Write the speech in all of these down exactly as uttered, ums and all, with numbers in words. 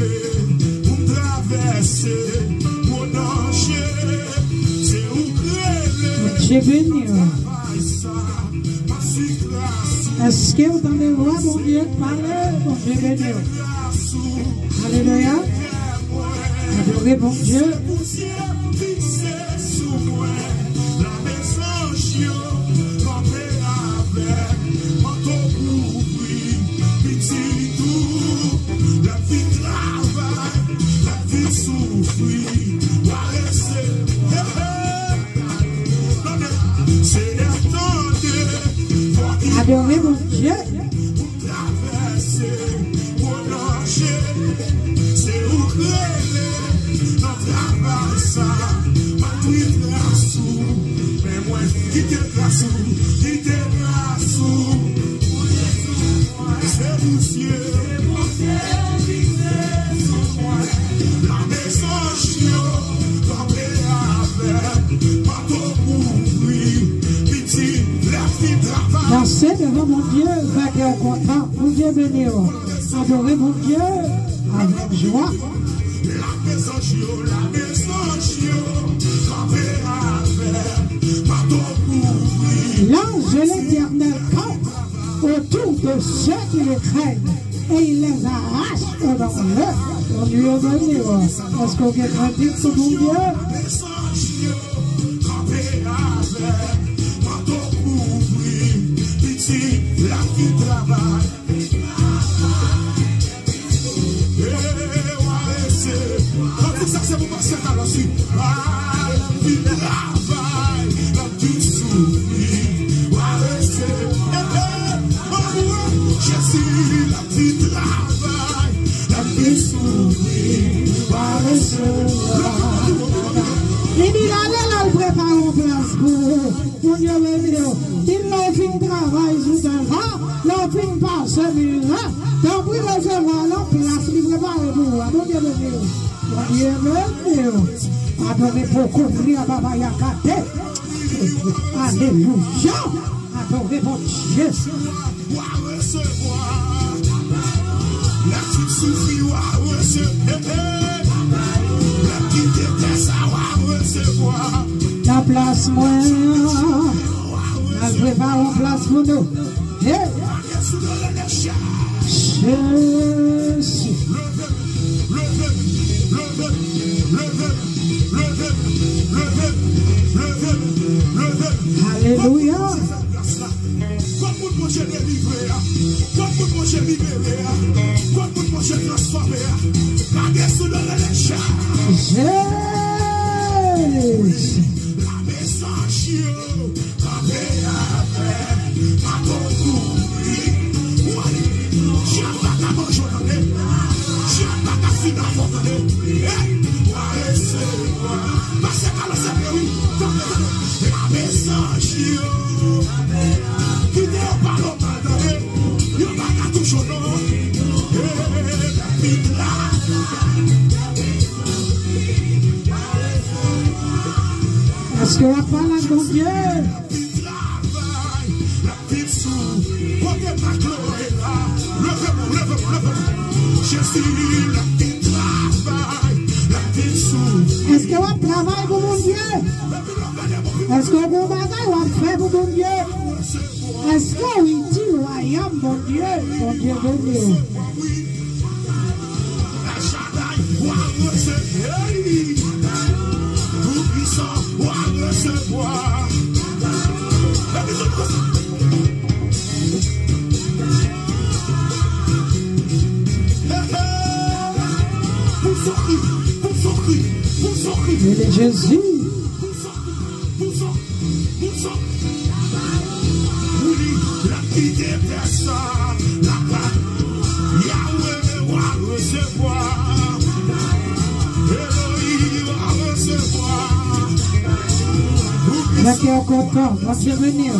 Pou m travèse gwo danje, se ou k rele. Bondye beni w. Travay sa, m ap swiv tras ou. Èske w tande vwa Bondye k pale? Bondye beni w. Alelouya. Adore Bondye. Se pousyè m fikse sou mwen. Lame zanj yo kanpe avè m, manto kouvri pitit ou. Lè m fin travay, lè m fin soufri, w a rese. Hey, hey. Tande, Senyè, tande. Adore Bondye. Travèse gwo danje, se ou k rele nan travay sa. Pa kite tras ou, men mwen kite tras ou, kite tras ou. Se Bondye, lame zanj yo kanpe avè m, manto kouvri pitit, lè m fin travay. Danse devan Bondye, fè kè w kontan. Bondye beni w. Adore Bondye avèk jwa. Lame zanj yo, lame zanj yo kanpe avè m, manto kouvri. L'ange de l'Éternel campe autour de ceux qui le craignent et il les arrache au danger. Bondye beni w. Èske w gen krentif pou Bondye? Lame zanj yo kanpe avè m, manto kouvri pitit, lè m fin travay. Kantik sa se pou pastè Carlos, wi. Al fin travay, l ap fin soufri. Wa rese, eh, eh, oh, Jezi, l ap fin travay, l ap fin soufri. Wa rese. Li di l ale, l al prepare yon plas pou ou. Bondye beni w. Di l lè w fin travay sou tè sa, lè w fin pase mi la, tanpri resevwa nan plas li prepare pou ou a. Bondye beni w. Bondye beni w. Adore poko pri a baba yakate. Alelouya. Adore Bondye. W a resevwa. Lè w fin soufri, w a resevwa. Lè w kite tè sa, w a resevwa. Nan plas mwen an, al prepare yon plas pou nou. Hey! Jezi. Leve m, leve m, leve m, leve m, leve m, leve m, leve m, leve m. Alelouya. Kot moun Bondye delivre a? Kot moun Bondye libere a? Kot moun Bondye transfòme a? Lage sou nou lele chan. Jezi. Lame zanj yo kanpe avè m, pa konkouri. Wi. Dyab pa ka manje w tande. Dyab pa ka fin avè w tande. Hey! W a resevwa. Pastè Carlos se vre wi. Tande, tande. Lame zanj yo. Kite yo pale w mal tande. Yo pa ka touche w non. Hey, la. Èske w ap pale ak Bondye? Travay, l ap vin sou. Kote Maklo ye la? Leve nou, leve nou, leve nou. Jezi, l ap vin travay, l ap vin sou. Èske w ap travay pou Bondye? Èske w gen yon bagay w ap fè pou Bondye? Èske w itil wayòm Bondye? Bondye beni w. Elchaday, w a resevwa. Toupisan, w a resevwa. Pou sofri, pou sofri, pou sofri. Rele Jezi. Pou sofri, pou sofri. Pou li, l ap kite tè sa, l ap pa. Yahweh, w a resevwa. Elohim, w a resevwa. Nan kè w kontan, Bondye beni w.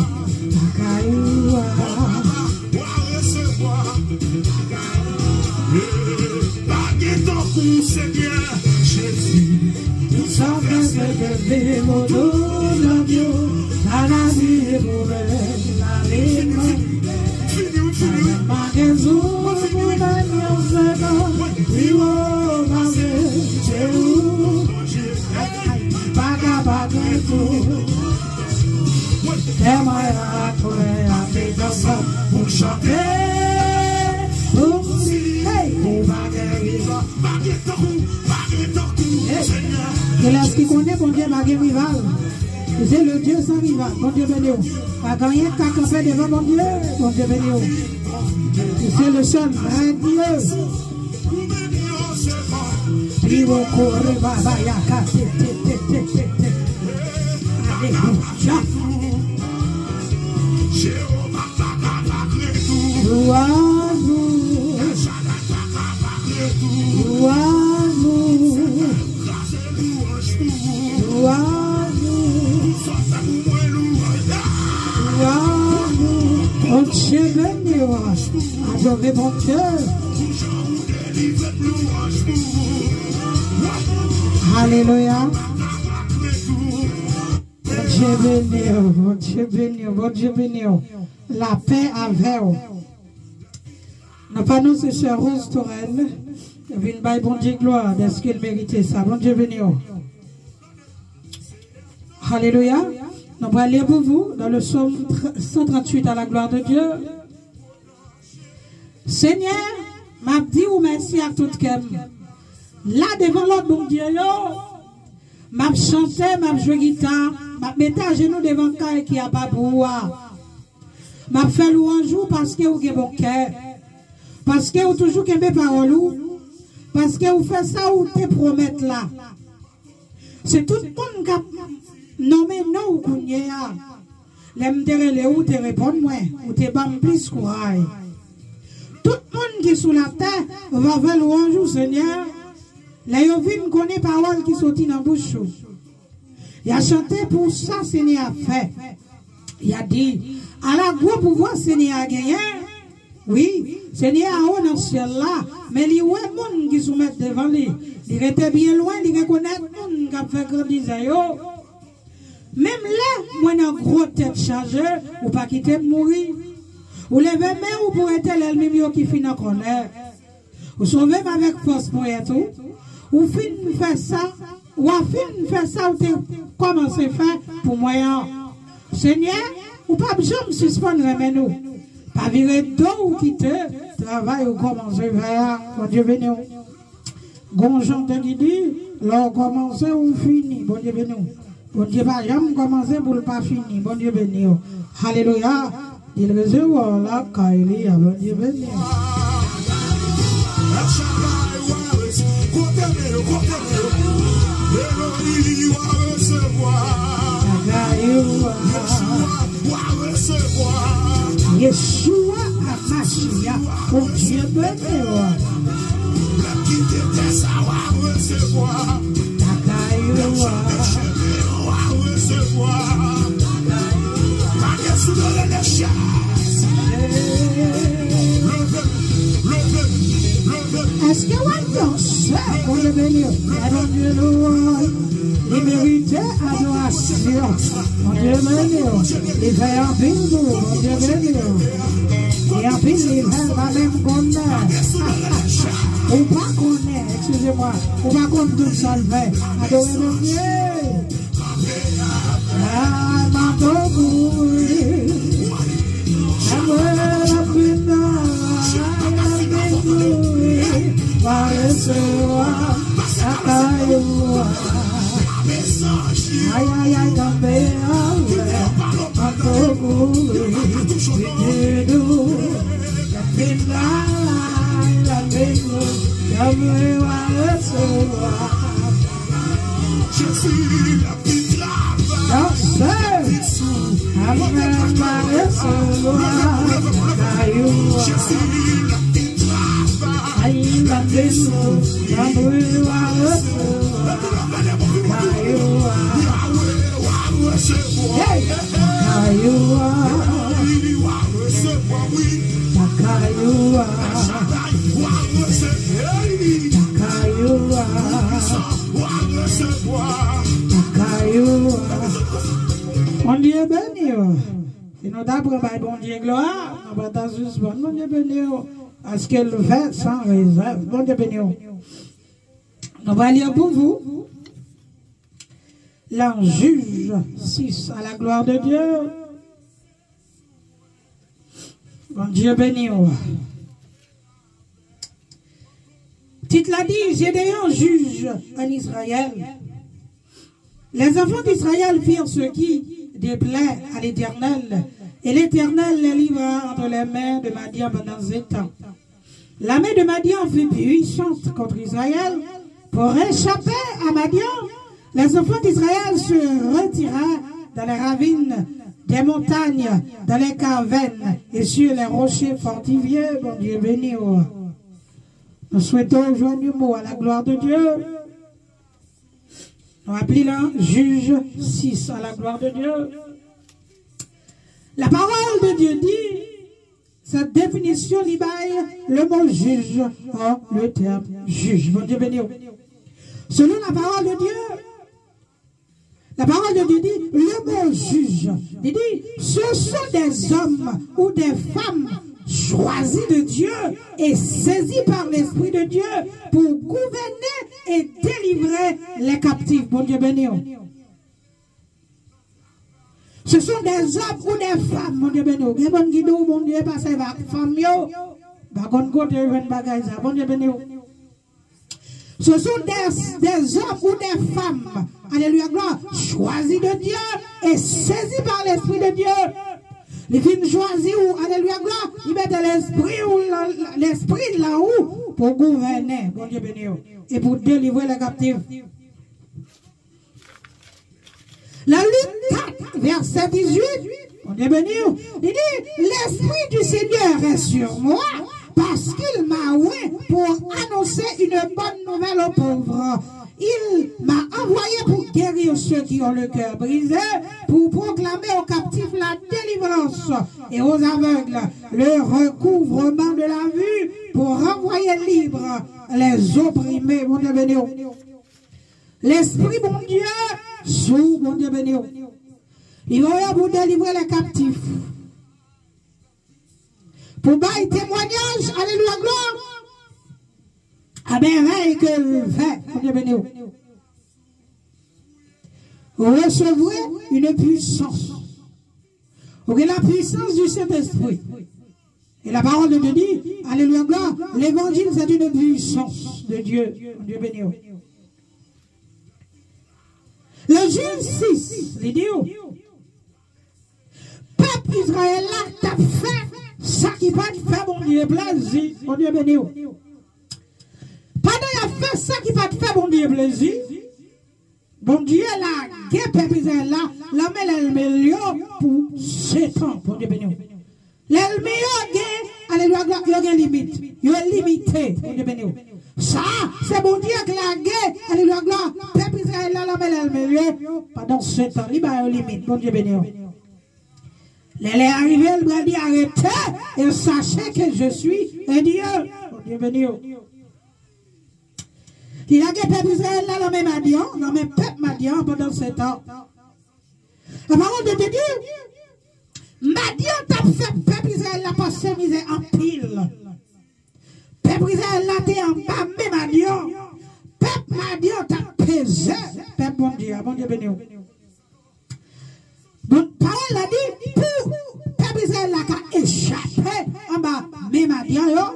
Lakay ou a. W a resevwa. Pa gen tankou w, Senyè Jezi. Ou sa fè se ke vimo do labyo, la la di e pwoblèm, la vimo. Fini, wi, fini, wi. Pa gen sou pou mwen yon segonn. Wi. Pi wo. Kilès ki konnen Bondye pa gen rival? Li se le Dieu sans rival. Bondye beni w. Pa gen anyen k ka kanpe devan Bondye. Bondye beni w. Li se le seul vrai Dieu. Piwo kore baba yaka te te te te te te. Alelouya. Glwa nou. Glwa nou. Glwa nou. Glwa nou. Bondye beni w. Adore Bondye. Alelouya. Bondye beni w, Bondye beni w, Bondye beni w. Lapè avè w. N ap anonse sè Rose Torel vin bay Bondye glwa dèske l merite sa. Bondye beni w. Alelouya. Nou pral li pou vous dans le psaume cent trente-huit à la gloire de Dieu. Senyè, m ap di ou mèsi ak tout kè m. La devan lòt Bondye yo, m ap chante, m ap jwe gita, m ap mete ajenou devan kay ki apa pou ou a. M ap fè lwanj ou paske ou gen bon kè. Paske ou toujou kenbe pawòl ou. Paske ou fè sa ou te pwomèt la. Se tout moun k ap nonmen non ou kounye a. Lè m te rele ou, ou te reponn mwen, ou te ban m plis kouraj. Tout moun ki sou latè va fè lwanj ou, Senyè, lè yo vin konnen pawòl ki soti nan bouch ou. Y a chante pou sa Senyè a fè. Y a di, ala gwo pouvwa Senyè a genyen. Wi, Senyè a wo nan syèl la, men li wè moun ki soumèt devan li. Li rete byen lwen, li rekonèt moun k ap fè grandizè yo. Menm lè mwen nan gwo tèt chaje, ou pa kite m mouri. Ou leve men ou pou rete lènmi m yo ki fin an kòlè. Ou sove m avèk fòs ponyèt ou. Ou fin fè sa, w a fin fè sa ou te kòmanse fè pou mwen an. Senyè, ou p ap janm sispann renmen nou. Pa vire do ou kite travay ou kòmanse fè a. Bondye beni w. Gon jan te ki di, lè w kòmanse, ou fini. Bondye beni w. Bondye pa janm kòmanse pou l pa fini. Bondye beni w. Alelouya. Di l resevwa w lakay li a. Bondye beni w. Kote men yo, kote men yo. Eloyi, w a resevwa. Lakay ou a. Yeshua, w a resevwa. Yeshua Amashia, Bondye beni w. Lè kite tè sa w a resevwa. Lakay ou a. Chante cheve w a resevwa. Kage sou dole lechèz. Leve, leve, leve. Èske w ap danse? Bondye beni w. Bondye louanj. Li merite adorasyon. Bondye beni w. Li fè anpil pou ou. Bondye beni w. Li anpil, li fè, pa menm konnen. Ou pa konnen, eskize mwa. Ou pa konn tout sa l fè. Adore Bondye. Ah, m a tankou wi. Amwe la pena, la pena, pa resevwa, sa ka yo. Ay, ay, ay, kanpe anlè, tankou wi, wi, wi, la pena, la pena, amwe wa resevwa. Jezi, l ap vin travay. Danse. Amèn, pa resevwa. Kay ou a. Jezi, l ap vin travay. Ay, l ap vin travay. Kay ou a. Hey! Kay ou a. Kay ou a. Kay ou a. Bondye beni w. Si nou ta pran bay Bondye glwa, nou pa ta sispann. Bondye beni w. Paske l fè san rezèv. Bondye beni w. Nou va lire pour vous dans Juge six, à la gloire de Dieu. Bondye beni w. Tit la di, Gédéon juge en Israël. Les enfants d'Israël firent ce qui déplaît à l'Éternel, et l'Éternel les livra entre les mains de Madian pendant sept ans. La main de Madian fut puissante contre Israël. Pour échapper à Madian, les enfants d'Israël se retirèrent dans les ravines des montagnes, dans les cavernes et sur les rochers fortifiés. Bondye beni w. Nous souhaitons joindre le mot à la gloire de Dieu. Nou ap li lan Jij sis, à la gloire de Dieu. La parole de Dieu dit, cette définition li bay le mot juge, hein, le terme juge. Bondye beni w. Selon la parole de Dieu, la parole de Dieu dit, le mot juge, il dit, ce sont des hommes ou des femmes choisis de Dieu et saisis par l'Esprit de Dieu pour gouverner et délivrer les captifs. Bondye beni w. Ce sont des hommes ou des femmes, Bondye beni w. Gen moun ki di w Bondye pa sèvi ak fanm yo. Pa konn kote yo jwenn bagay sa. Bondye beni w. Ce sont des, des hommes ou des femmes, alléluia, gloire, choisis de Dieu et saisis par l'Esprit de Dieu. Li fin chwazi w, alléluia, gloire, li mete lespri w, lespri lan ou pou gouvène, Bondye beni w, e pou delivre les captifs. Nan Lik kat, vèsè dizuit, Bondye beni w, li di, l'Esprit du Seigneur est sur moi, parce qu'il m'a oint pour annoncer une bonne nouvelle aux pauvres. Il m'a envoyé pour guérir ceux qui ont le cœur brisé, pour proclamer aux captifs la délivrance et aux aveugles le recouvrement de la vue, pour renvoyer libres les opprimés. Bondye beni w. Lespri Bondye sou, Bondye beni w. Li voye pou delivre les captifs. Pou bay temwanyaj, alléluia, gloire, a merveille que le fait, Bondye beni w. Recevrez une puissance. Ou gen la puissance du Saint-Esprit. Et la parole de Dieu dit, alléluia, gloire, l'évangile c'est une puissance de Dieu. Bondye beni w. Le Jij sis, li di w, pèp Izrayèl la t ap fè sa ki pa t fè Bondye plezi. Bondye beni w. Pandan y ap fè sa ki pa t fè Bondye plezi, Bondye lage pèp Izrayèl la nan men lènmi l yo pou sèt an. Bondye beni w. Lènmi yo gen, alelouya, glwa, yo gen limit. Yo limite. Bondye beni w. Sa, se Bondye k lage, alelouya, glwa, pèp Izrayèl la nan men lènmi l yo pandan sèt an. Li ba yo limit. Bondye beni w. Lè lè a rive, l pral di, arrêtez et sachez que je suis un Dieu. Bondye beni w. Li lage pèp Izrayèl la nan men Madyan, nan men pèp Madyan pandan sèt an. La parole de Dieu dit, Madyan t ap fè pèp Izrayèl la pase mizè anpil. Pèp Izrayèl la te anba men Madyan. Pèp Madyan t ap peze pèp Bondye a. Bondye beni w. Bon, pawòl la di, pou pèp Izrayèl la ka echape anba men Madyan yo,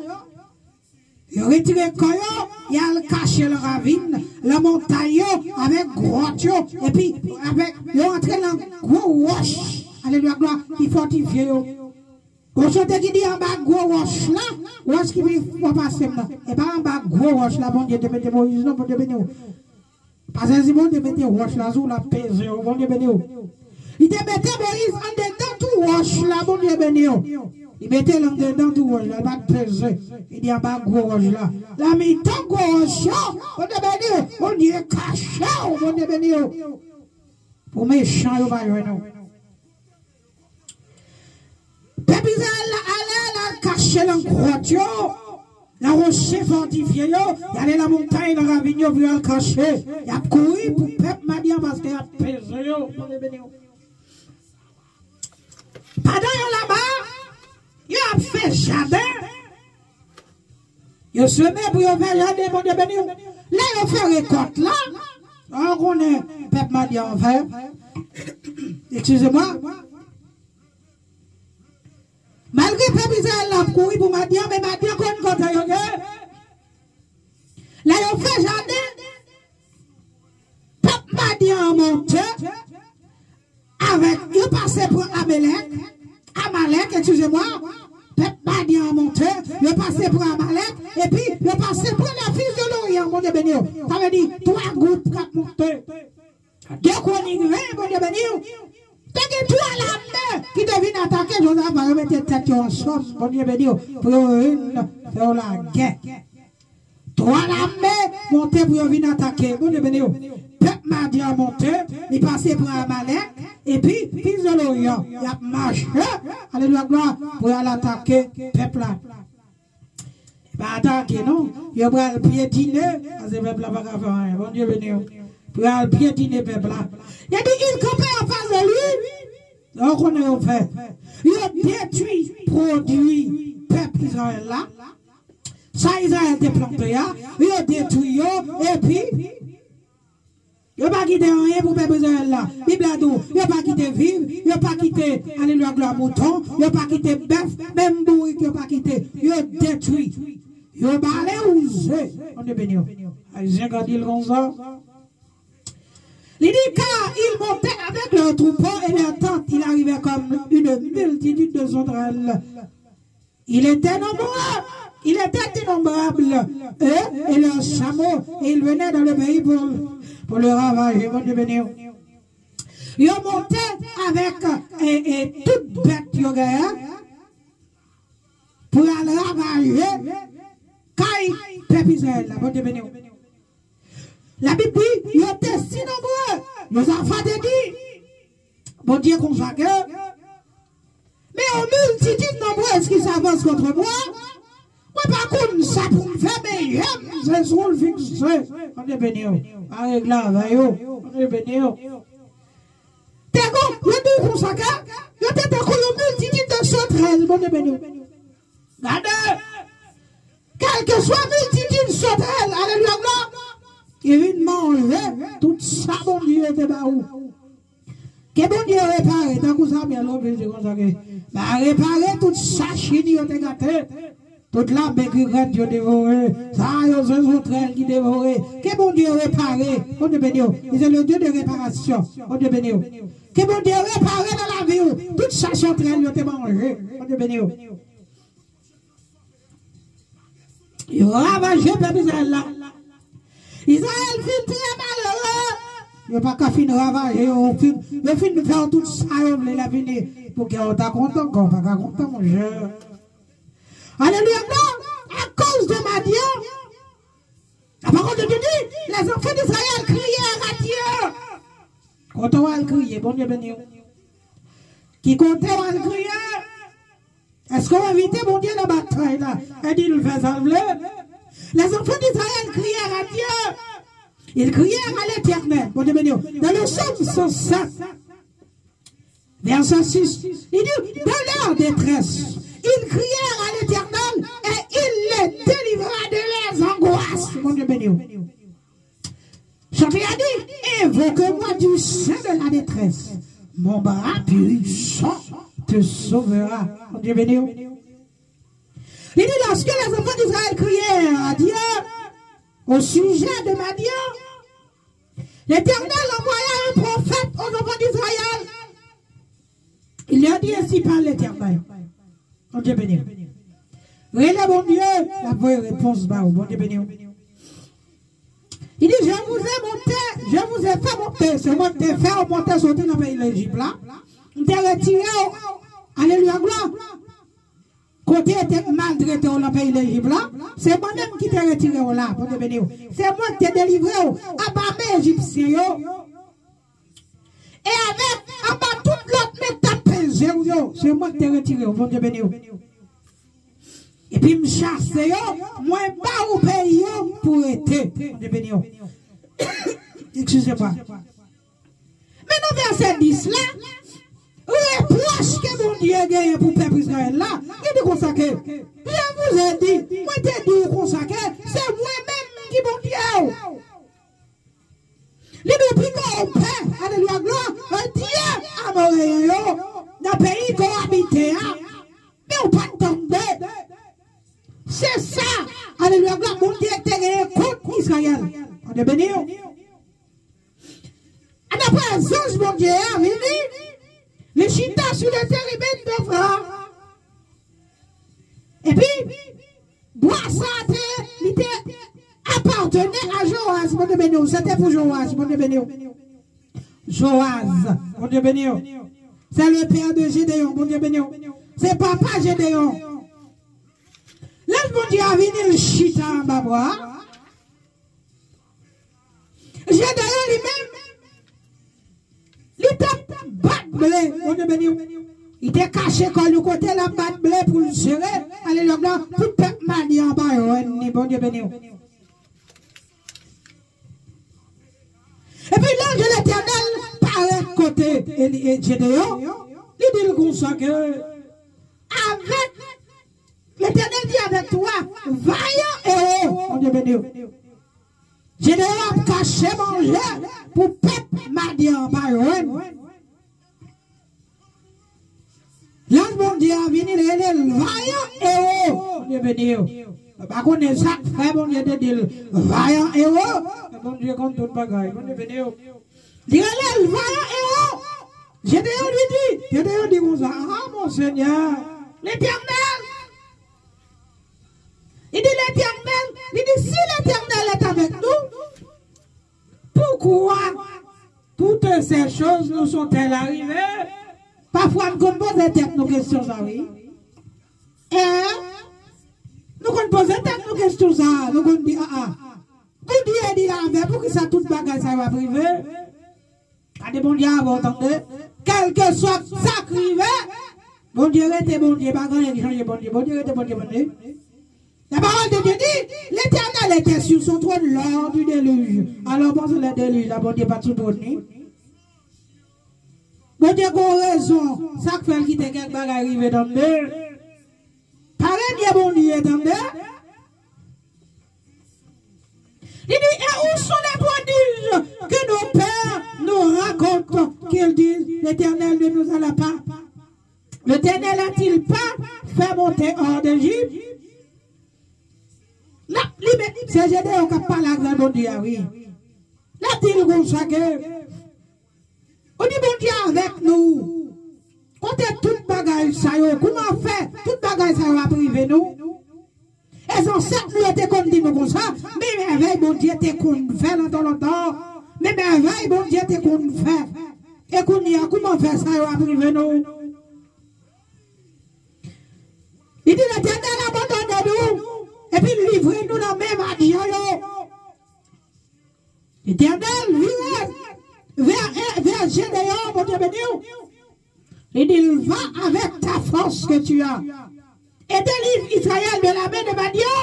yo retire kò yo, y al kache nan ravin, nan montay yo, avèk gwòt yo, epi avèk, yo antre nan gwo wòch, alelouya, glwa, ki fòtifye yo. Gon chante ki di anba gwo wòch la, wòch ki pi fò pase m nan. E pa anba gwo wòch la Bondye te mete Moyiz non, Bondye beni w. Paske si Bondye mete wòch la sou w, l ap peze w. Bondye beni w. Li te mete Moyiz andedan twou wòch la, Bondye beni w. Li mete l andedan twou wòch la, li pa t peze. Li di anba gwo wòch la. Nan mitan gwo wòch yo, Bondye beni w. Bondye kache w, Bondye beni w. Pou mechan yo pa jwenn ou. Pèp Izrayèl la ale, l al kache nan gwòt yo, nan woche fòtifye yo, y ale nan montay, nan ravin yo pou y al kache. Y ap kouri pou pèp Madyan paske y ap peze yo. Bondye beni w. Pandan yo laba, yo ap fè jaden. Yo seme pou yo fè jaden, Bondye beni w. Lè yo fè rekòt la, ou konnen pèp Madyan an fè. Eskize mwa. Malgre pèp Izrayèl la ap kouri pou Madyan, men Madyan konn kote yo ye. Lè yo fè jaden, pèp Madyan an monte. pase pran Amalèk, Amalèk, excusez-moi, pèp Madyan an monte, yo pase pran Amalèk, epi yo pase pran les fils de l'Orient, Bondye beni yo. Sa vle di, twa gwoup k ap monte. De Kwonik ven, Bondye beni yo. Te gen twa lame ki te vin atake Jozafat, yo mete tèt yo ansanm, Bondye beni yo, pou yo vin fè yo lagè. Twa lame monte pou yo vin atake. Bondye beni yo. Pèp Madyan monte, li pase pran Amalèk, epi fils de l'Orient, y ap mache, alelouya, glwa, pou y al atake pèp la. E pa atake, non. Yo pral pyetine, paske pèp la pa ka fè anyen. Bondye beni yo. Pral pyetine pèp la. Y a di, ils campèrent en face de lui. Sa w konnen yo fè. Yo detwi pwodui pèp Izrayèl la. Sa Izrayèl te plante a, yo detwi yo, epi yo pa kite anyen pou pèp Izrayèl la. Bib la di w, yo pa kite viv, yo pa kite, alelouya, glwa, mouton, yo pa kite bèf, menm bourik yo pa kite. Yo detwi. Yo bale wouze. Bondye beni yo. Ayisyen ka di l konsa. Li di, car ils montaient avec leurs troupeaux et leurs tentes. Ils arrivaient comme une multitude de sauterelles. Ils étaient nombreux, ils étaient innombrables, eux et leurs chameaux, et ils venaient dans le pays pour, pour le ravager. Bondye beni yo. Yo monte avèk, e, e, tout bèt yo genyen pou y al ravaje kay pèp Izrayèl la. Bondye beni yo. Labib di, yo te si nonbre. Jozafat te di Bondye konsa ke, mais une multitude nombreuse qui s'avance contre moi, mwen pa konn sa pou m fè, men je m se sou l fikse. Bondye beni yo. Pa regle avè yo. Bondye beni yo. Te gon, yo di konsa ke, yo te tankou yon miltitid de sotrèl. Bondye beni yo. Gade! Kèlkeswa miltitid sotrèl, alelouya, glwa, ki vin manje tout sa Bondye te ba ou. Ke Bondye repare, tankou Samyèl oblije konsa ke, ba repare tout sa chini yo te gate, tout labe ki rèd yo devore, sa yo se sotrèl ki devore. Ke Bondye repare, Bondye beni yo. Il est le Dieu de réparation. Bondye beni yo. Ke Bondye repare nan lavi w tout sa sotrèl yo te manje. Bondye beni yo. Yo ravaje pèp Izrayèl la. Izrayèl fin trè malere. Yo pa ka fin ravaje yo, fin, yo fin fè tout sa yo vle la vini. Pou kè w ta kontan, kè w pa ka kontan, monchè. Alelouya, non, à cause de Madian. La parole de Dieu dit, les enfants d'Israël crièrent à Dieu. Kote w al kriye, Bondye beni w. Ki kote w al kriye? Èske w envite Bondye nan batay la? E di l fè sa l vle. Les enfants d'Israël crièrent à Dieu. Ils crièrent à l'Éternel. Bondye beni w. Dans le psaume cent sept, verset six, il dit, dans leur détresse, ils crièrent à l'Éternel et il les délivra de leurs angoisses. Bondye beni w. Chante a di, invoquez-moi du sein de la détresse. Mon bras puissant te sauvera. Bondye beni w. Li di, lorsque les enfants d'Israël crièrent à Dieu au sujet de Madian, l'Éternel envoya un prophète aux enfants d'Israël. Il leur dit, ainsi parle l'Éternel. Bondye beni w. Rele Bondye, l ap voye repons ba ou. Bondye beni w. Li di, je vous ai monté, je vous ai fait monter. Se mwen ki te fè w monte soti nan peyi Lejip la. M te retire w. Alelouya, glwa. Kote yo te maltrete w nan peyi Lejip la, se mwen menm ki te retire w la. Bondye beni w. Se mwen ki te delivre w anba men Ejipsyen yo. E avèk anba tout lòt men k t ap peze w yo, se mwen ki te retire w. Bondye beni w. Epi m chase yo, mwen ba ou peyi yo pou rete. Bondye beni w. Excusez-moi. Men nan vèsè dis la, repwòch ke Bondye genyen pou pèp Izrayèl la, li di konsa ke, je vous ai dit, mwen te di w konsa ke se mwen menm ki Bondye w. Li di w piga w pè, alelouya, glwa, Dye amoreyen yo, nan peyi ke w abite a, men w pa t tande. Se sa, alelouya, glwa, Bondye te genyen kont Izrayèl. Bondye beni w. Ann apre zanj Bondye a vini, Li chita sou le térébinthe de Ofra. Epi, bwa sa te, li te apateni a Joaz. Bondye beni w. Se te pou Joaz. Bondye beni w. Joaz. Bondye beni w. Se le pè de Jedeyon. Bondye beni w. Se papa Jedeyon. Lè Bondye a vini, l chita anba bwa a. Jedeyon li menm, li t ap bat ble. Bondye beni w. Li te kache kò l yon kote, l ap bat ble pou l jere, ale lòm nan, pou pèp Madyan pa jwenn li. Bondye beni w. Epi, lanj Letènèl parèt kote Eli-, e Jedeyon, li di l konsa ke, avèk Letènèl di avèk twa vayan ewo. Bondye beni w. Jedeyon ap kache manje pou pèp Madyan an pa jwenn. Lè Bondye a vini, l rele l vayan ewo. Bondye beni w. Mwen pa konnen sa k fè Bondye te di l vayan ewo, men Bondye konn tout bagay. Bondye beni w. Li rele l vayan ewo. Jedeyon li di, Jedeyon di konsa, ah, mon Seigneur, Letènèl. Li di, Letènèl, li di, si Letènèl est avec nous, pourquoi toutes ces choses nous sont-elles arrivées? Pafwa, nou konn poze tèt nou kesyon sa, wi. Eh? Nou konn poze tèt nou kesyon sa, nou konn di, ah, ah. Bondye di l avè, poukisa tout bagay sa yo ap rive? Gade Bondye avè w, tande. Kèlkeswa sa k rive, Bondye rete Bondye, pa gen anyen ki chanje Bondye. Bondye rete Bondye, Bondye. La parole de Dieu dit, l'Éternel était sur son trône lors du déluge. Alors, panse le déluge la, Bondye pa t sou twòn li. Bondye gon rezon, sa k fè l kite kèk bagay rive, tande. Pa renye Bondye, tande. Li di, et où sont les prodiges que nos pères nous racontent, qu'ils disent, l'Éternel ne nous a pas, l'Éternel a-t-il pas fait monter hors d'Égypte? La, li menm, se Jedeyon k ap pale ak Bondye a, wi. L ap di l konsa ke, ou di Bondye avèk nou. Kote tout bagay sa yo, kouman fè tout bagay sa yo ap rive nou? E zansèt nou yo te konn di nou konsa, men mèvèy Bondye te konn fè lontan, lontan. Men mèvèy Bondye te konn fè. E kounye a, kouman fè sa yo ap rive nou? Li di, Letènèl abandone nou, epi l livre nou nan men Madyan yo. Letènèl vire vè, vè Jedeyon, Bondye beni w. Li di l, va avec ta force que tu as et délivre Israël de la main de Madyan.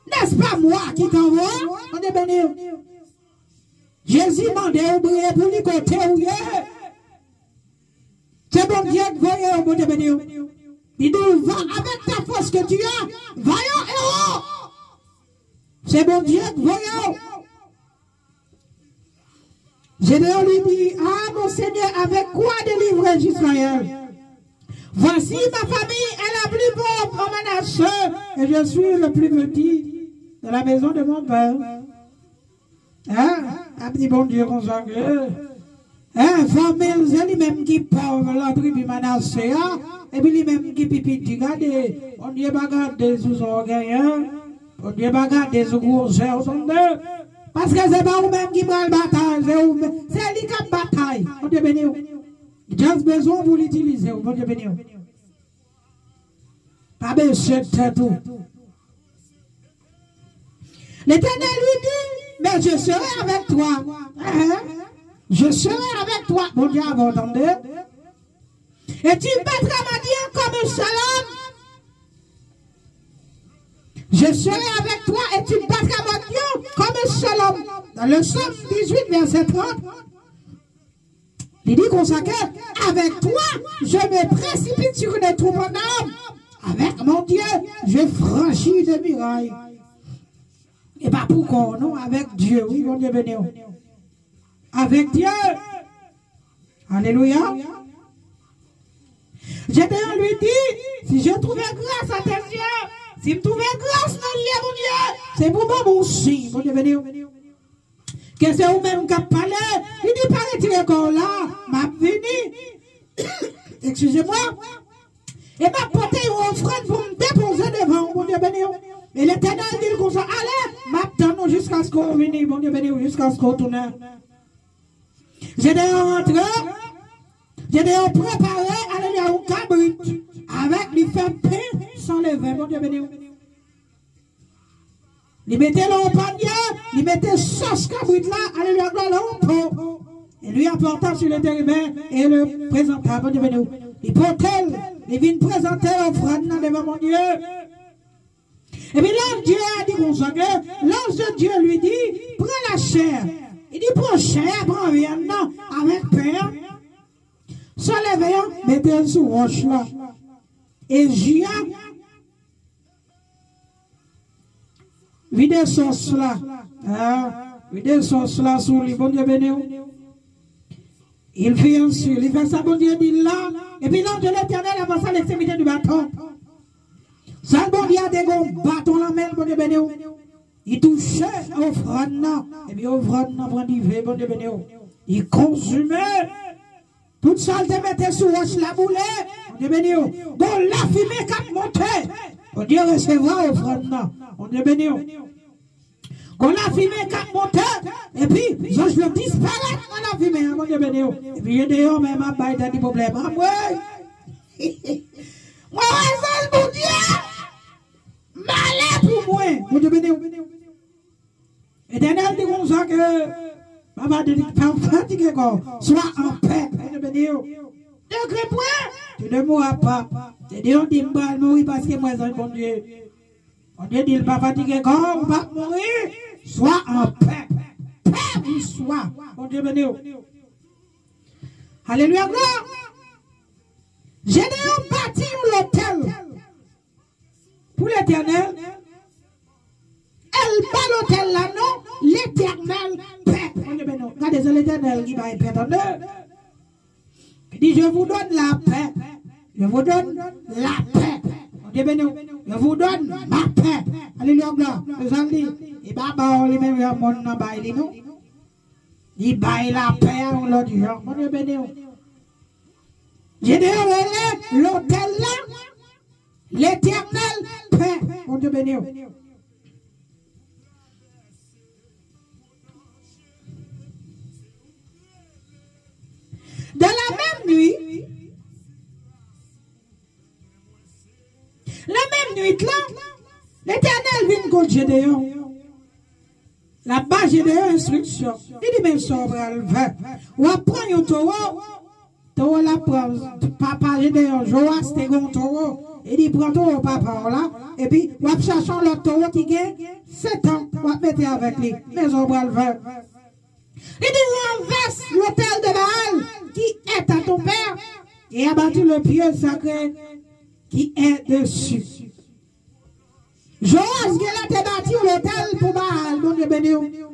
N'est-ce pas moi qui t'envoie? Bondye beni w. Jezi mande w priye pou li kote w ye. Se Bondye k voye w, Bondye beni w. Li di w, va avec ta force que tu as, vayan ewo. Se Bondye k voye w. Jedeyon li di, ah, mon Seigneur, avec quoi délivrer Israël? Voici, ma famille est la plus pauvre en Manassé, et je suis le plus petit de la maison de mon père. Hein? Ap di Bondye konsa ke, hein, fanmi l, se li menm ki pòv nan tribi Manase a, epi li menm ki pi piti. Gade, Bondye pa gade sou sa w genyen. Bondye pa gade sou gwosè w, tande. Paske se pa ou menm ki pral batay, se ou menm. Se li k ap batay. Bondye beni w. Just bezwen w pou l itilize w. Bondye beni w. Pa bese tèt ou. L'Éternel lui dit, mais je serai avec toi. Hein? Je serai avec toi. Bondye avè w, tande. Et tu battras Madian comme un seul homme. Je serai avec toi et tu battras Madian comme un seul homme. Dans le Psaume dix-huit, verset trente, li di konsa ke, avec toi, je me précipite sur une troupe en armes. Avec mon Dieu, je franchis des murailles. E pa pou kò w non, avèk Dye, wi, Bondye beni w. Avec Dieu. Alléluia. Gédéon lui dit, si je trouve grâce à tes yeux, si m twouve gras nan zye Bondye, se pou ban m yon siy. Bondye beni w. Ke se ou menm k ap pale, li di pa retire kò w la, m ap vini. Eskize mwen. E m ap pote yon ofrann pou m depoze devan w, Bondye beni w. E Letènèl di l konsa, ale, m ap tann ou jiskaske w vini, Bondye beni w, jiskaske w tounen. Jedeyon antre, Jedeyon prepare, alelouya, yon kabrit. Avèk li fè pen san leven, Bondye beni w. Li mete l an panye, li mete sòs kabrit la, alelouya, glwa, nan yon po. Et lui apporta sur le térubin et le présenta, Bondye beni w. Li pote l, li vin prezante ofrann nan devan Bondye. Epi l'ange Dieu a di konsa ke, l'ange de Dieu lui dit, prends la chair. Li di, pran chè a, pran vyann nan, avèk pen an. San leven an, mete l sou wòch la. E ji a, vide sòs la. Ah, vide sòs la sou li. Bondye beni w. Il fit ainsi. Li fè sa Bondye di l la. Epi l'ange de l'Éternel avança à l'extrémité du bâton. Sèl Bondye a te gen yon baton nan men l, Bondye beni w. Li touche ofrann nan. Epi ofrann nan pran dife, Bondye beni w. Li konsume. Tout sa l te mete sou wòch la boule. Bondye beni w. Gon lafimen k ap monte. Bondye resevwa ofrann nan. Bondye beni w. Gon lafimen k ap monte. Epi zanj yo disparèt nan lafimen an. Bondye beni w. Epi Jedeyon menm ap bay tèt li pwoblèm. Anmwey! Mwen wè zanj Bondye. Malè pou mwen. Bondye beni w. Letènèl di konsa ke, papa, di, pa fatige kò w, swa an pè. Bondye beni w. Ne crains point, tu ne mourras pas. Jedeyon di, m pral mouri paske mwen zanj Bondye. Bondye di l, pa fatige kò w, ou p ap mouri, swa an pè. Pè ou swa. Bondye beni w. Alelouya, glwa. Jedeyon bati yon lotèl pou Letènèl. E l ba lotèl la non Letènèl pè. Bondye beni w. Gade, se Letènèl ki bay pè, tande. Li di, je vous donne la paix. Je vous donne la paix. Bondye beni w. Je vous donne ma paix. Alelouya, glwa. Se sa l di. E pa ba w li menm jan monn nan bay li non. Li bay lapè a yon lòt jan. Bondye beni w. Jedeyon rele lotèl la Letènèl pè. Bondye beni w. Dans la même nuit, nan menm nwit la, Letènèl vin kot Jedeyon. L ap ba Jedeyon enstriksyon. Li di, men sa w pral fè. W ap pran yon towo. Towo l ap pran, papa Jedeyon, Jowas te gen yon towo. Li di, pran towo papa w la. Epi, w ap chache yon lòt towo ki gen sèt an. W ap mete avèk li. Men sa w pral fè. Li di, renverse l'autel de Baal qui est à ton père et abattis le pieu sacré qui est dessus. Jowas genlè te bati yon lotèl pou Baal, Bondye beni w.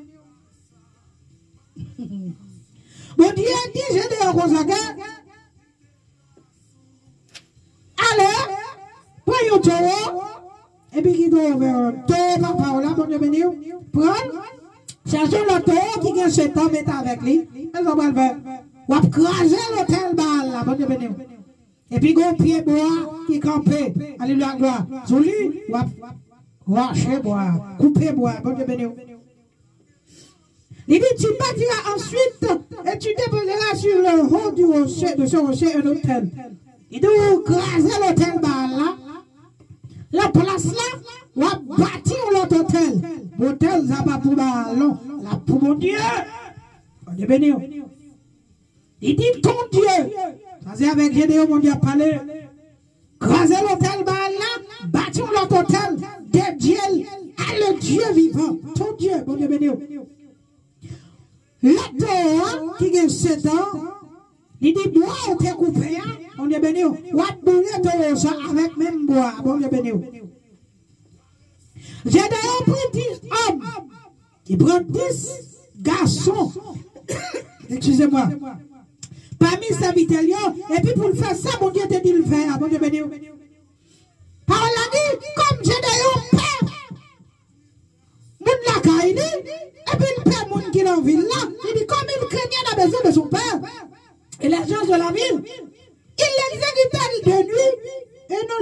Bondye di Jedeyon konsa ke, ale, pran yon towo, epi ki towo vè, towo papa w la, Bondye beni w, pran l, chache yon lòt towo ki gen sèt an, mete avèk li, men sa w pral fè, w ap kraze lotèl Baal la, Bondye beni w. Epi gon pye bwa ki kanpe, alelouya, glwa, sou li, w ap rache bwa, koupe bwa, Bondye beni w. Li di, tu bâtiras ensuite et tu déposeras sur le haut du rocher, de ce rocher, un autel. Li di, ou kraze lotèl Baal la. Nan plas la, w ap bati yon lòt otèl. Otèl sa pa pou Baal non, l ap pou Bondye. Bondye beni w. Li di, ton Dye, sa se avèk Jedeyon Bondye ap pale. Kraze lotèl Baal la, bati yon lòt otèl, dédye l à le Dieu vivant. Ton Dye, Bondye beni w. Lòt towo a, ki gen sèt an, li di, bwa ou te koupe a, Bondye beni w. W ap boule towo sa avèk menm bwa a, Bondye beni w. Jedeyon pran dis òm. Li pran dis gason, eskize mwen, pami sèvitè l yo, epi pou l fè sa Bondye te di l fè a, Bondye beni w. Pawòl la di, kòm Jedeyon pè moun lakay li, epi l pè moun ki nan vil la, li di, comme il craignait la maison de son père et les gens de la ville, il les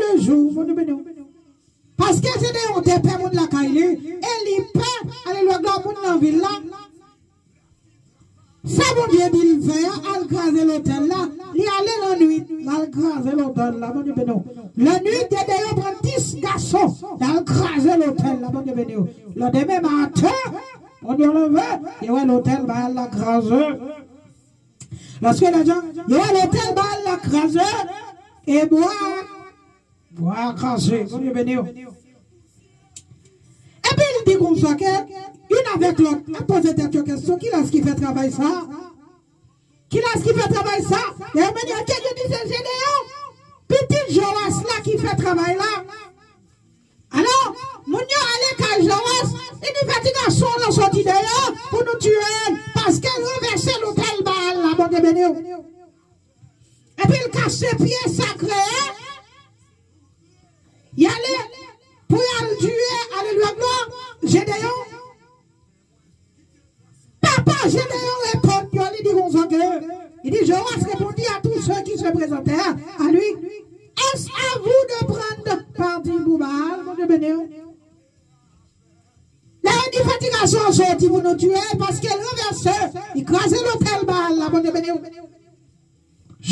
le jou, Bondye beni w. Paske Jedeyon te pè moun lakay li, e li pè, alelouya, glwa, moun nan vil la. Sa Bondye di l fè a, al kraze lotèl la, li ale lannwit, l al kraze lotèl la, Bondye beni w. Lannwit, Jedeyon pran dis gason, l al kraze lotèl la, Bondye beni w. Landemen maten, Bondye leve, yo wè lotèl Baal la kraze. Lòske lè jan, yo wè lotèl Baal la kraze, e bwa Bwa kraze, Bondye beni w. Epi l di konsa ke, youn avèk lòt, ap poze tèt yo kesyon, kilès ki fè travay sa? Kilès ki fè travay sa? Dayè, yo di se Jedeyon, pitit Jowas la ki fè travay la. Alò, moun yo ale kay Jowas, li di fè ti gason an soti deyò pou nou tiye l, paske l ranvèse lotèl Baal la, Bondye beni w. Epi l kase pye sakre a. Y ale pou y al tiye, alelouya, glwa, Jedeyon. Papa Jedeyon reponn yo, li di konsa ke, li di, Joas répondit à tous ceux qui se présentèrent à lui, est-ce à vous de prendre parti pour Baal? Bondye beni w. Lè yo di fè ti gason an soti pou nou tiye l, paske l ranvèse, li kraze lotèl Baal la, Bondye beni w.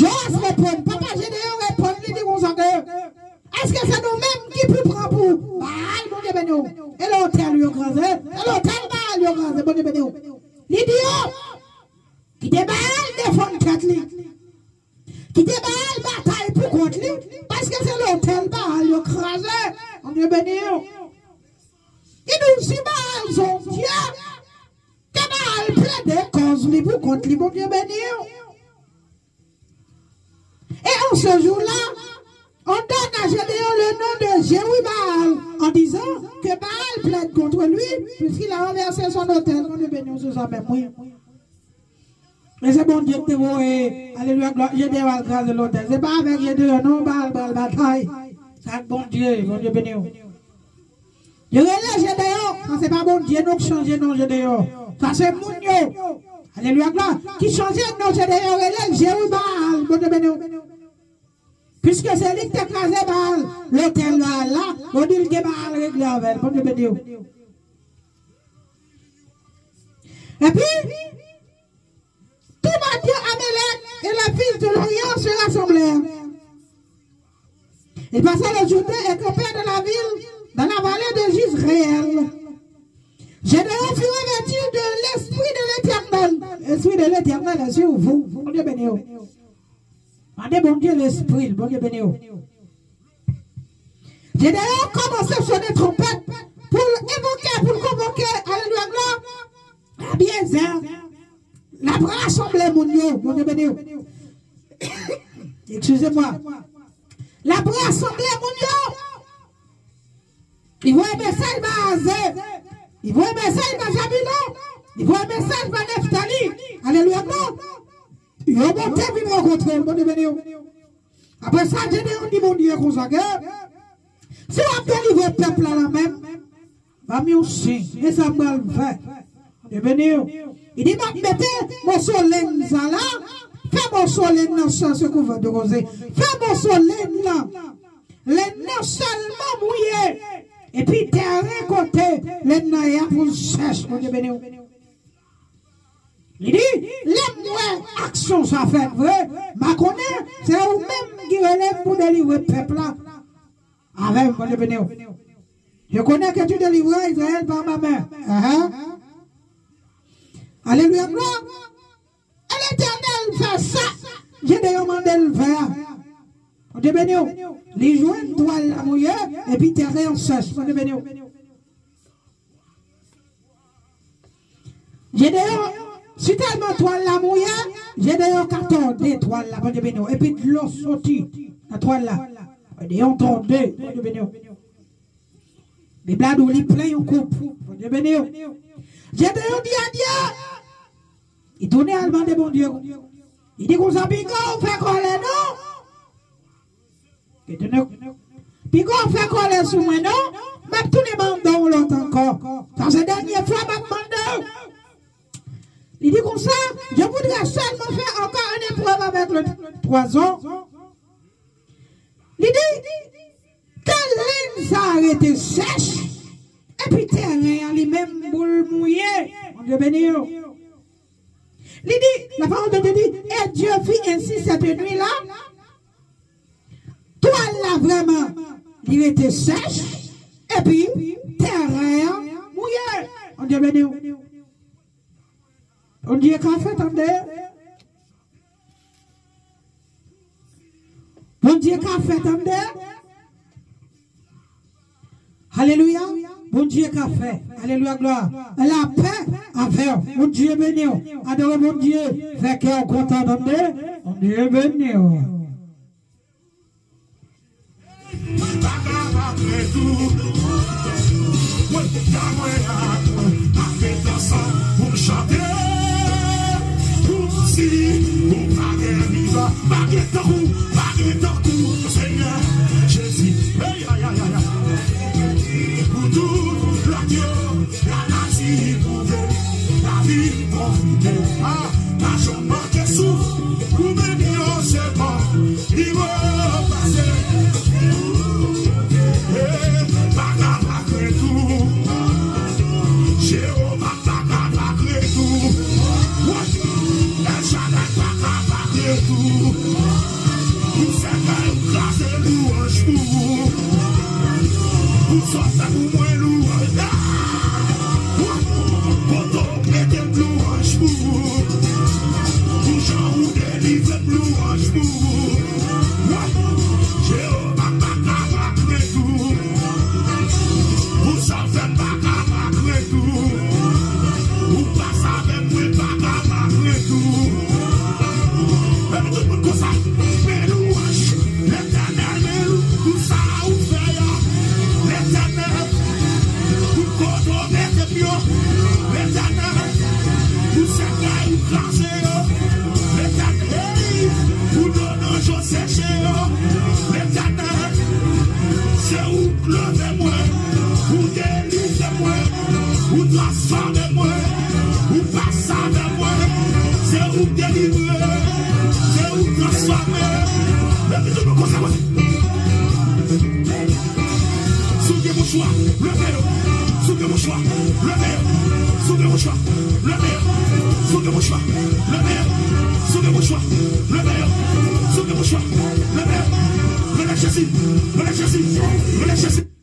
Joas reponn, papa Jedeyon reponn, li di konsa ke, èske se nou menm ki pou pran pou Baal, Bondye beni w? E lotèl yo kraze, e lotèl Baal yo kraze, Bondye beni w. Li di yo, kite Baal defann tèt li. Kite Baal batay pou kont li, paske se lotèl Baal yo kraze. Bondye beni w. Li di w, si Baal se yon dye, ke Baal plede kòz li pou kont li, Bondye beni w. Et en ce jour-là, on donne à Gédéon le nom de Jérubaal, en disant que Baal plaide contre lui, puisqu'il a renversé son autel. Bondye beni w sou sa menm, wi. E se Bondye ki te voye, alelouya, glwa, Jedeyon al kraze lotèl. Se pa avèk Jedeyon, non, Baal pral batay. Sa ak Bondye, Bondye beni w. Yo rele Jedeyon, sa se pa Bondye, non, k chanje non Jedeyon. Sa se moun yo. Alelouya, glwa. Ki chanje non Jedeyon, yo rele l Jerubaal, Bondye beni w. Piske se li ki te kraze Baal, lotèl Baal la, yo di l gen Baal regle avè l, Bondye beni w. Epi, tout Madyan, Amélec et les fils de l'Orient se rassemblèrent. Ils passèrent le Jourdain et campèrent dans la ville, dans la vallée de Jizréel. Gédéon fut revêtu de l'Esprit de l'Éternel. L'Esprit de l'Éternel est sur vous. Bondye beni w. Mande Bondye lespri l, Bondye beni w. Gédéon kòmanse sonnen twonpèt pou l evoke, pou l konvoke, alelouya, glwa, Abiézer, l ap rasanble moun yo, Bondye beni w. Excusez-moi. L ap rasanble moun yo. Li voye mesaj ba Azè. Li voye mesaj ba Zabulon. Li voye mesaj ba Neftali. Alelouya, glwa. Yo monte vin rankontre l, Bondye beni w. Apre sa, Jedeyon di Bondye konsa ke, si w ap delivre pèp la nan men m, ban m yon siy, men sa m pral fè. Bondye beni w. Li di, m ap mete moso lenn sa la, fè moso lenn nan sa, se kouvèt de koze. Fè moso lenn nan, lenn nan sèlman mouye, epi teren kote lenn nan ye a pou l sèch. Bondye beni w. Li di, lè m wè aksyon sa fèt vre, m a konnen se ou menm ki rele m pou delivre pèp la avè m, Bondye beni w. Je connais que tu délivreras Israël par ma main. Ahan. Alelouya, glwa. E Letènèl fè sa Jedeyon mande l fè a. Bondye beni w. Li jwenn twal la mouye, epi teren an sèch. Bondye beni w. Jedeyon, si tèlman twal la mouye, Jedeyon ka tòde twal la, Bondye beni w. Epi dlo soti nan twal la. Jedeyon tòde, Bondye beni w. Bib la di w li plen yon koup, Bondye beni w. Jedeyon di adye. Li tounen al mande Bondye. Li di konsa, piga w fè kòlè non. Piga w fè kòlè sou mwen non, m ap tounen mande w lòt ankò. Sa se dènye fwa m ap mande w. Li di konsa, je voudrais seulement faire encore une épreuve avec le poison. Li di, sa a rete sèch, epi tèren an li menm boul mouye. Bondye beni w. Li di, la parole de Dieu dit, et Dieu fit ainsi cette nuit-là, twal la vrèman, li rete sèch, epi tèren an mouye. Bondye beni w. Bondye ka fè tande. Bondye ka fè tande. Alelouya. Bondye ka fè. Alelouya, glwa. Lapè avè w. Bondye beni w. Adore Bondye. Fè kè w kontan tande. Bondye beni w. Mwen pa ka pa kre tou. Mwen pa mwen la, mwen pa fè tan sa pou m chante. Kousi, ou pa gen rival, pa gen tankou, pa gen tankou, Senyè Jezi. Hey, ay, ay, ay, ay. Pou tout lòt yo, la nati pwouve, lavi konfime. Ah, pa janm manke souf, ou menm yon segonn. Li wo pase. Eh, pa ka pa kre tou. Jewova pa ka pa kre tou. Wè. El Shaddai pa ka pa kre tou. Pou sèkèy ou kraze lwanj pou ou. Pou sa w fè pou mwen lwanj. Ah! Wè. Kote w mete m lwanj pou ou. Pou jan ou delivre m lwanj pou ou. Wè. Jewova pa ka pa kre tou. Pou sa w fè m pa ka pa kre tou. Ou pase avè m, mwen pa ka pa kre tou. Epi tout moun konsa, men lwanj Letènèl, men lou pou sa ou fè a. Letènèl, pou kote w mete m yo. Letènèl, pou sèkèy ou kraze yo. Letènèl, pou dlo nan je w seche yo. Letènèl, se ou k leve mwen, ou delivre mwen, ou transfòme mwen, ou pase avè mwen. Se ou k delivre, se ou k transfòme. Epi tout moun konsa, konsa. Si w gen mouchwa, leve yo. Si w gen mouchwa, leve yo. Si w gen mouchwa, leve yo. Si w gen mouchwa, leve yo. Si w gen mouchwa, leve yo. Si w gen mouchwa, leve yo. Rele Jezi, rele Jezi, rele Jezi.